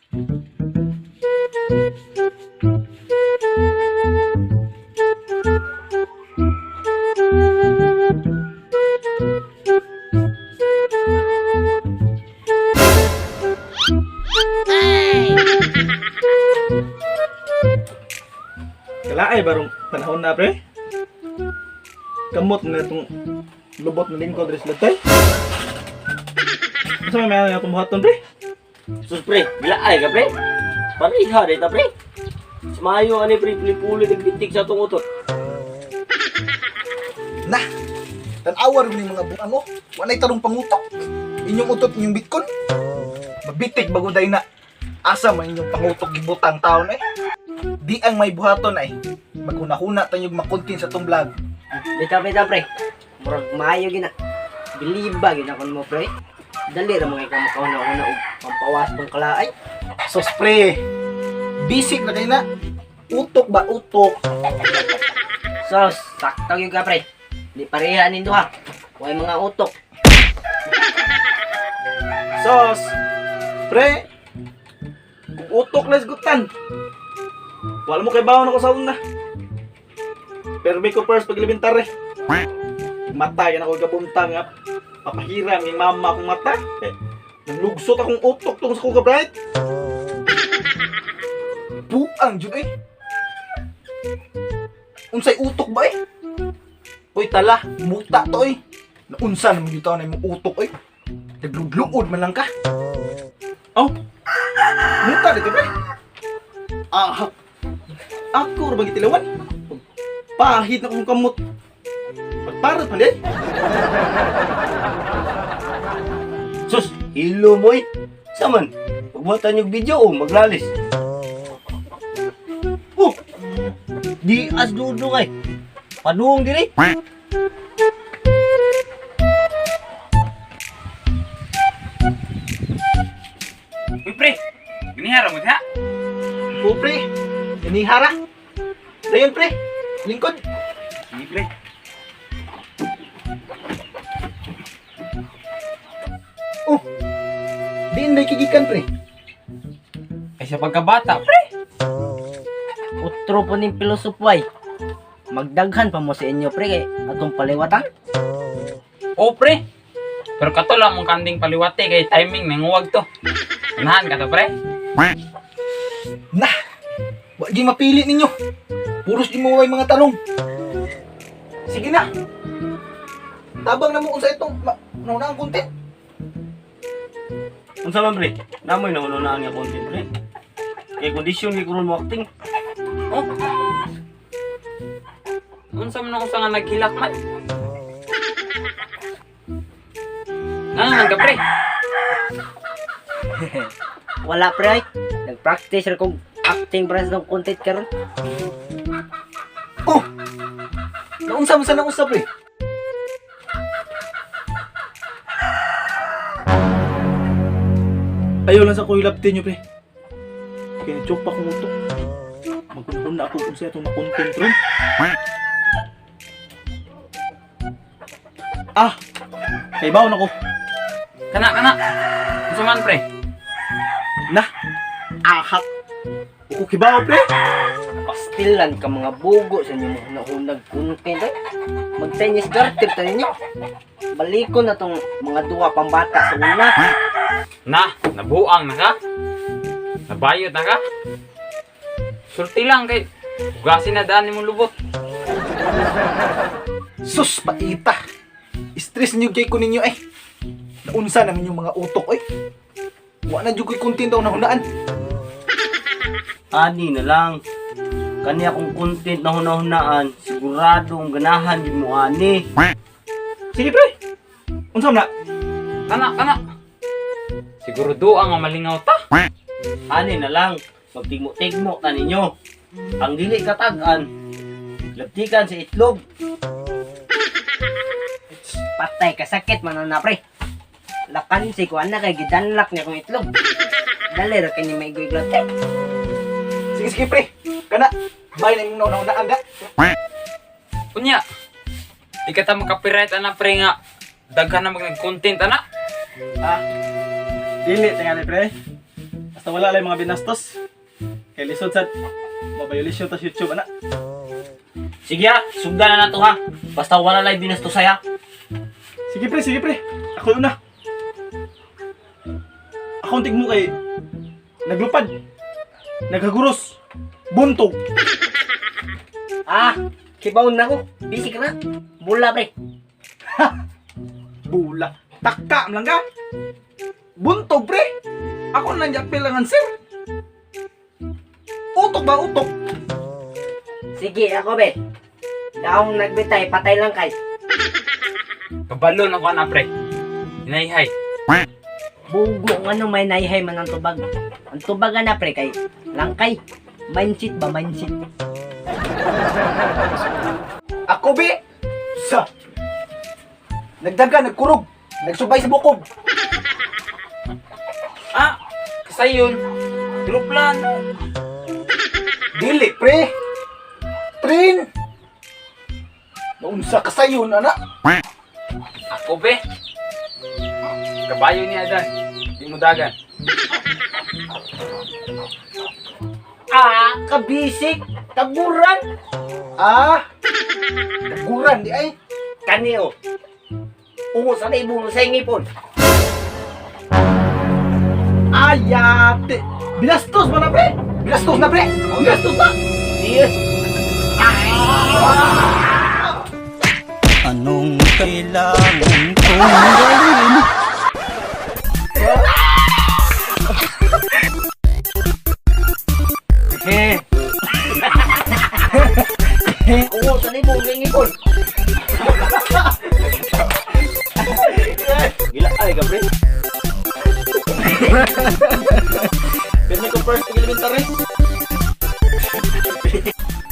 Kalaay barong panahon na, pre. Kamot na itong lubot na lingkod res latay. Unsa may may atong buhaton, pre? Sus pre, bilaay ka pre. Pareha day ta pre. Sumayo ani pre, puli-puli nagbitig sa atong utot. Na! Tanawa rin yung mga buang oh. Walay tarong pangutok. Inyong utot, inyong bitcon. Mabitik bago day na. Asa man inyong pangutok gibutang taon eh. Di ang may buhaton ay. Maghuna-huna tayong makontin sa tong vlog. Bitaw, bitaw, pre. Murag maayo gina. Biliba gina kon mo, pre. Dali ra mga ikaw makauna-una og pampawas tong kalaay. Sos pre, basic na kayo na. Utok ba utok? Sos, sakto gyud ka, pre. Di pareha nin duha. Way mga utok. Sos! Pre! Kung utok na isgutan. Wala mo kay bawon ako sa una. Pero may ko first paglimentar eh. Mata yan ako gabuntang nga. Papahiram ni mama akong mata. Eh, nalugsot akong utok tungkol sa kuga bright. Buang jud eh. Unsay utok ba eh? Uy tala, muta to eh. Naunsa naman yung taon na imong utok eh. Naglugluod man lang ka. Oh, Muta dito pre. ah, ako ra ba gitilawan? Pahit na akong kamot. Pagparot man eh. Sus, hilo mo eh. Saman, pagbuhatan yung video oh, maglalis. Oh, di as dudo kay. Paduong diri. Uy, pre! Ginihara mo diha? O pre, inihara. Dayon pre, lingkod. Sige, pre. Oh, diin day kigikan pre. Ay, sa pagkabata, pre. Utro po ning pilosopay. Magdaghan pa mo sa inyo, pre, kay atong paliwatan. Oh, pre. Pero kato lang mong kanding paliwate kay timing nanguwag to. Unahan ka to, pre. Nah, wa di mapili ninyo. Puros di mo way mga tanong. Sige na. Tabang na mo unsa itong nauna ang content. Unsa man pre? Namoy na ununaan nga content pre. Kay kondisyon kay kuron mo acting. Oh. Unsa man ang usa nga naghilak man? Nga man ka, pre. Wala, pre, ay. Nag-practice ra kog acting para sa atong content karon. Oh. Naunsa man sa naunsa pre? Ayaw lang sa kuilaptin nyo, pre. Kaya joke pa kong utok. Magkunahon na ako kung sa itong makontent ron. Ah! Kay bawon ako. Kana, kana. Unsa man, pre? Na! Ahak! Uko kibaw, pre! Pastilan ka mga bugo sa inyo mga hunag content ay. Mag tennis garter ta ninyo. Balikon na tong mga duha pambata sa una. Na, nabuang na ka? Nabayot na ka? Sulti lang kay hugasin na daan nimong lubot. Sus paita. Stress niyo kay ko ninyo eh. Naunsa na ninyong mga utok eh. Wa na jud ko'y content daw nahunaan. Ani na lang. Kani akong content na hunahunaan, siguradong ganahan din mo ani. Sige, pre! Unsa man na? Kana, kana. Siguro doang nga malingaw ta. Ani na lang, magtigmo-tigmo ta ninyo. Ang dili katag-an, labtikan sa itlog. Patay ka sakit man na pre. Lakan si ko ana kay gidanlak niya kong itlog. Dali ra kini maigoy glate. Sige sige pre. Kana bay na imong nahunaan da. Unya, di ka ta makapiright ana pre nga daghan na mag content ana. Ah! Dili, tingali, pre. Basta wala lang mga binastos. Kay lisod sad. Mabayulisyon tas YouTube ana. Sige ha, sugdan na nato ha. Basta wala lay binastos ha. Sige pre, sige pre. Ako una. Ako ang tigmo kay naglupad. Naghaguros. Buntog. Ah, kibaw na ko. Busy ka na. Bula, pre. Bula. Takka man lang ka. Buntog pre. Ako lang japil ang answer. Utok ba utok? Sige, ako be. Daong nagbitay, patay lang kay. Kabalo na ko na pre. Hinayhay. Bugo nga no may naihay man ang tubag. Ang tubag na pre kay langkay. Mindset ba mindset? Ako be! Sa! Nagdaga, nagkurog, nagsubay sa bukob. Ah, kasayon. Eroplano. Dili, pre! Train! Naunsa ka sayon, ana. Ako be. Kabayo ni Adan. Di mo dagan. Ah, kabisik, taguran. Ah! Daguran di ay. Kani oh. Ungo sa ibong sa ngipon. Ayate. Binastos man na pre. Binastos na, pre! Binastos na. Yes. Anong kailangan kong gawin? Ungo sa ibong sa ngipon. Gila ay ka pre. Pero may ko first pag elementary.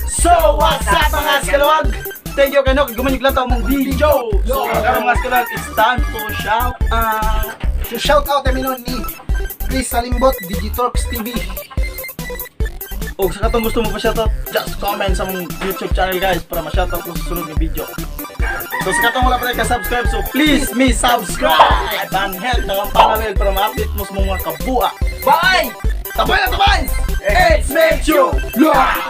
So, what's up mga skalawag? Thank you kay Nok, gumanig lang mong video. So, karon mga skalawag, it's time to shout out. So shout out kami nun ni Chris Salimbot, Digitalks TV. O sa katong gusto mo pa shoutout, just comment sa mong YouTube channel guys para ma-shoutout ko sa sunod nga video. So sa katong wala pa rin ka-subscribe, so please me subscribe! And help na kang parabel para ma-update mo sa mga kabua. Bye! Tabay na tabay! It's make you! Yeah!